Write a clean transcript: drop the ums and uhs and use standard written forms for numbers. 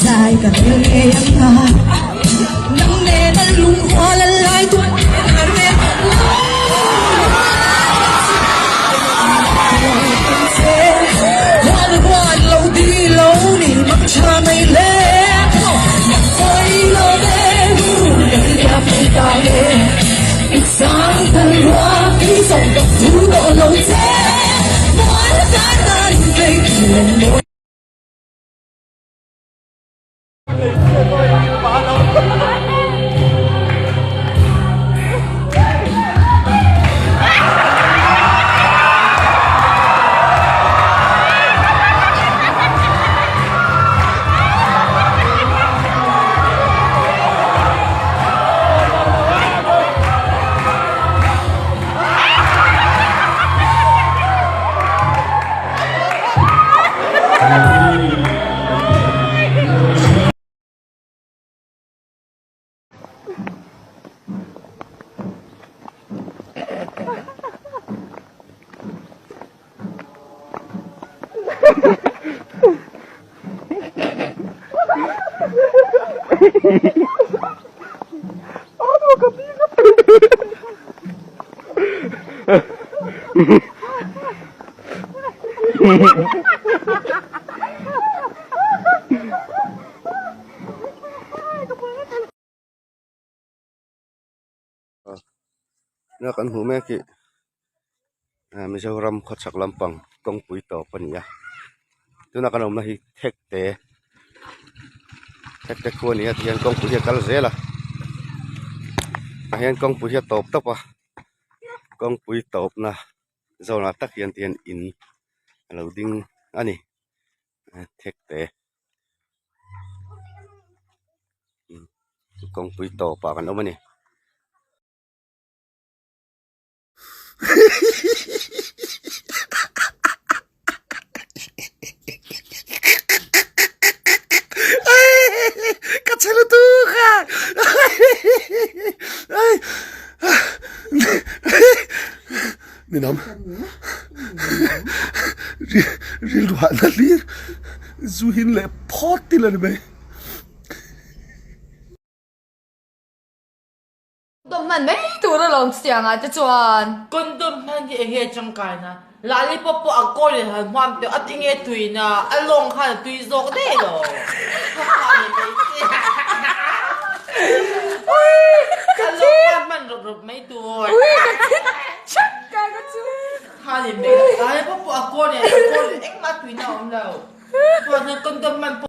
zai ka rel ngei ang a Nang nena lungrual a lai tuan a rel Huan huan lo di lo ni mang tha mai le Nang pawi lo ve kan ria pui ta e I sang thal rua khi zawng ka phu tawh lo che Mual kar dan in vei thiam mawi. Tuna kan hmuh mek hi Mizoram khawchhak lampang kawngpui tawp a ni a tuna kan awmna hi thekte thekte khu a ni a tihian kawngpui hi a kal zel a tah hian kawngpui hi a tawp tawp a kawngpui tawpna zawnah tak hian tihian in a lo ding a ni thekte kawngpui tawpah kan awm a ni. Ka che lutuk a Ninawm Rilru hahna hlir zu hin leh phawt ila ni mai. Condom hman mai tur alawm chutiang ah te chuan. Condom hman hi enge tangkai na? Lollipop pawh a kawl in han hmuam teuh a tinge tui na a lawng khan a tui zawk daih lo. A lawng khan hman rawp rawp mai tur. Khan in mai lollipop pawh a kawl in a kawl in engmah tui na a awm lo. Chuan condom hman pawh.